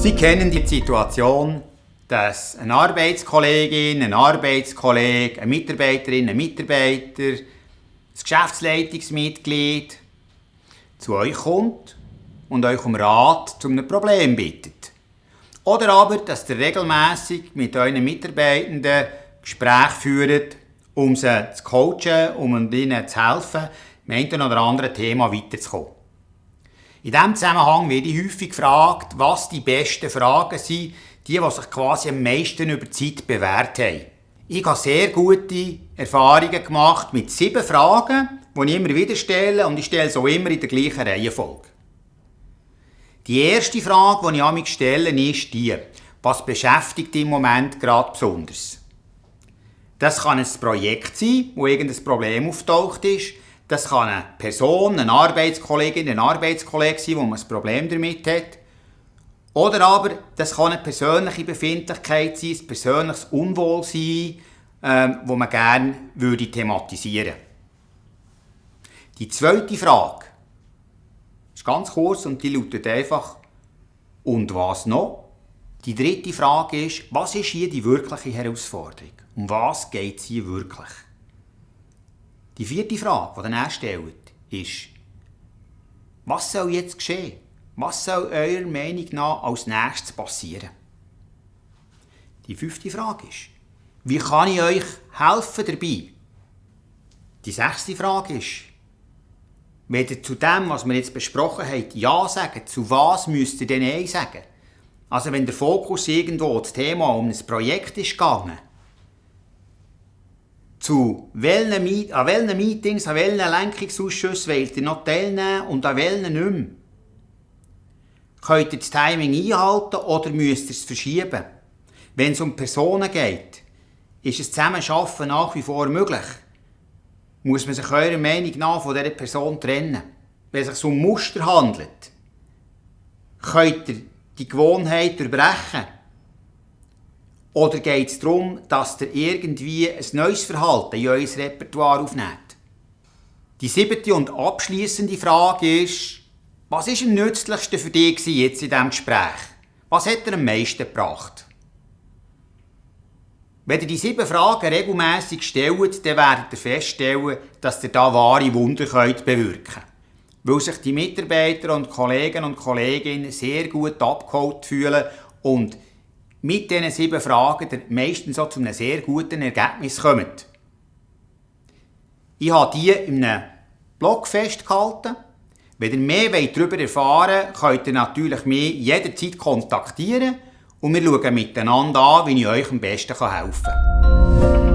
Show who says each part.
Speaker 1: Sie kennen die Situation, dass eine Arbeitskollegin, ein Arbeitskollege, eine Mitarbeiterin, ein Mitarbeiter, ein Geschäftsleitungsmitglied zu euch kommt und euch um Rat zu einem Problem bittet. Oder aber, dass ihr regelmässig mit euren Mitarbeitenden Gespräche führt, um sie zu coachen, um ihnen zu helfen, mit einem oder anderen Thema weiterzukommen. In diesem Zusammenhang werde ich häufig gefragt, was die besten Fragen sind, die sich quasi am meisten über die Zeit bewährt haben. Ich habe sehr gute Erfahrungen gemacht mit 7 Fragen, die ich immer wieder stelle, und ich stelle sie auch immer in der gleichen Reihenfolge. Die erste Frage, die ich mich stelle, ist die: Was beschäftigt im Moment gerade besonders? Das kann ein Projekt sein, wo irgendein Problem auftaucht ist. Das kann eine Person, eine Arbeitskollegin, ein Arbeitskollege sein, wo man ein Problem damit hat. Oder aber, das kann eine persönliche Befindlichkeit sein, ein persönliches Unwohlsein, das man gerne thematisieren würde. Die zweite Frage ist ganz kurz und die lautet einfach: Und was noch? Die dritte Frage ist: Was ist hier die wirkliche Herausforderung? Um was geht es hier wirklich? Die vierte Frage, die ihr stellt, ist: Was soll jetzt geschehen? Was soll eurer Meinung nach als nächstes passieren? Die 5. Frage ist: Wie kann ich euch helfen dabei? Die 6. Frage ist: Wenn ihr zu dem, was wir jetzt besprochen haben, Ja sagen, zu was müsst ihr denn Nein sagen? Also wenn der Fokus irgendwo das Thema um ein Projekt ist gegangen, an welchen Meetings, an welchen Lenkungsausschüssen wollt ihr noch teilnehmen und an welchen nicht mehr? Könnt ihr das Timing einhalten oder müsst ihr es verschieben? Wenn es um Personen geht, ist das Zusammenarbeiten nach wie vor möglich? Muss man sich eurer Meinung nach von dieser Person trennen? Wenn es sich um Muster handelt, könnt ihr die Gewohnheit durchbrechen? Oder geht es darum, dass ihr irgendwie ein neues Verhalten in euer Repertoire aufnehmt? Die 7. und abschliessende Frage ist: Was war am nützlichsten für dich jetzt in diesem Gespräch? Was hat dir am meisten gebracht? Wenn ihr die 7 Fragen regelmässig stellt, dann werdet ihr feststellen, dass ihr da wahre Wunder bewirken könnt. Weil sich die Mitarbeiter und Kollegen und Kolleginnen sehr gut abgeholt fühlen und mit diesen 7 Fragen meistens auch zu einem sehr guten Ergebnis kommen. Ich habe die in einem Blog festgehalten. Wenn ihr mehr darüber erfahren wollt, könnt ihr natürlich mich jederzeit kontaktieren und wir schauen miteinander an, wie ich euch am besten helfen kann.